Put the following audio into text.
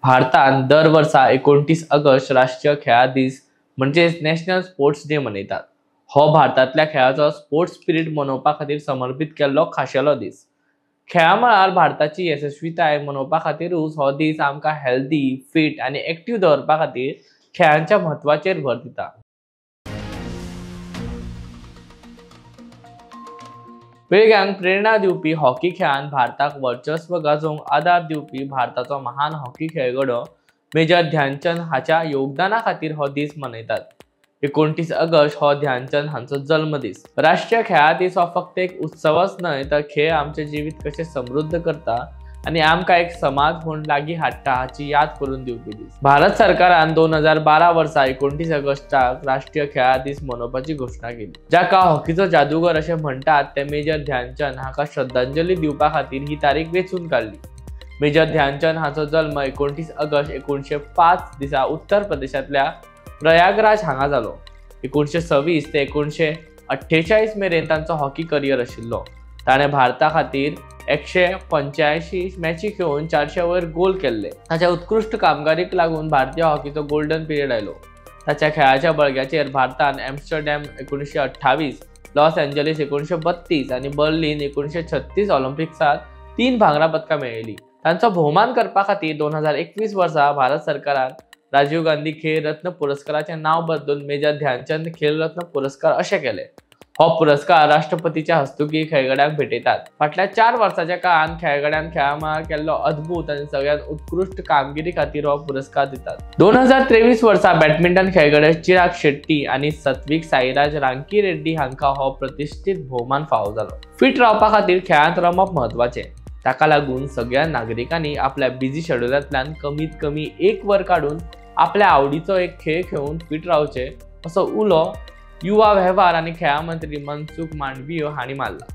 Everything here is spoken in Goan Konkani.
भारतांत दर वर्सा 29 ऑगस्ट राष्ट्रीय खेळां दीस म्हणजेच नॅशनल स्पोर्ट्स डे मनयतात. हो भारतांतल्या खेळाचो स्पोर्ट्स स्पिरीट मनोवपा खातीर समर्पीत केल्लो खाशेलो दीस. खेळां मळार भारताची येसस्वीताय मनोवपा खातीरूच हो दीस आमकां हेल्दी, फिट आनी एक्टीव दवरपा खातीर खेळांच्या म्हत्वाचेर भर दिता. पिळग्यांक प्रेरणा दिवपी हॉकी खेळान भारताक वर्चस्व गाजोवंक आदार दिवपी भारताचो महान हॉकी खेळगडो मेजर ध्यानचंद हाच्या योगदाना खातीर हो दीस मनयतात. 29 ऑगस्ट हो ध्यानचंद हांचो जल्मदीस. राष्ट्रीय खेळां दीस हो फक्त एक उत्सवच न्हय, तर खेळ आमचें जिवीत कशें समृद्ध करता आनी आमकां एक समाज म्हूण लागीं हाडटा हाची याद करून दिवपी दीस. भारत सरकारान 2012 वर्सा 29 ऑगस्टाक राष्ट्रीय खेळां दीस मनोवपाची घोशणा केली, जाका हॉकीचो जादूगर अशें म्हणटात ते मेजर ध्यानचंद हाका श्रद्धांजली दिवपा खातीर ही तारीख वेंचून काडली. मेजर ध्यानचंद हाचो जल्म 29 ऑगस्ट 1905 दिसा उत्तर प्रदेशांतल्या प्रयागराज हांगा जालो. 1926 ते 1948 मेरेन तांचो हॉकी करियर आशिल्लो. ताणें भारता खातीर 185 मॅची खेळून 400 वयर गोल केल्ले. ताच्या उत्कृश्ट कामगिरीक लागून भारतीय हॉकीचो गोल्डन पिरियड आयलो. ताच्या खेळाच्या बळग्याचेर भारतान एम्स्टरडॅम 1928, लॉस एंजलिस 1932 आनी बर्लिन 1936 ऑलिम्पिक्सांत 3 भांगरा पदकां मेळयली. तांचो भोवमान करपा खातीर 2021 वर्सा भारत सरकारान राजीव गांधी खेल रत्न पुरस्काराचें नांव बदलून मेजर ध्यानचंद खेल रत्न पुरस्कार अशें केलें. हो पुरस्कार राष्ट्रपतीच्या हस्तुकी खेळगड्यांक भेटयतात. फाटल्या 4 वर्सांच्या काळांत खेळगड्यान खेळां मळार केल्लो अद्भुत आनी सगळ्यांत उत्कृश्ट कामगिरी खातीर हो पुरस्कार दितात. 2023 वर्सा बॅडमिंटन खेळगडे चिराग शेट्टी आनी सत्विक साईराज रांकी रेड्डी हांकां हो प्रतिश्ठीत भोवमान फावो जालो. फिट रावपा खातीर खेळांत रमप म्हत्वाचें. ताका लागून सगळ्या नागरिकांनी आपल्या बिजी शेड्युलांतल्यान कमीत कमी 1 वर काडून आपल्या आवडीचो एक खेळ खेळून फिट रावचे असो उलो युवा वेव्हार आनी खेळां मंत्री मनसुख मांडवीय हांणी मारला.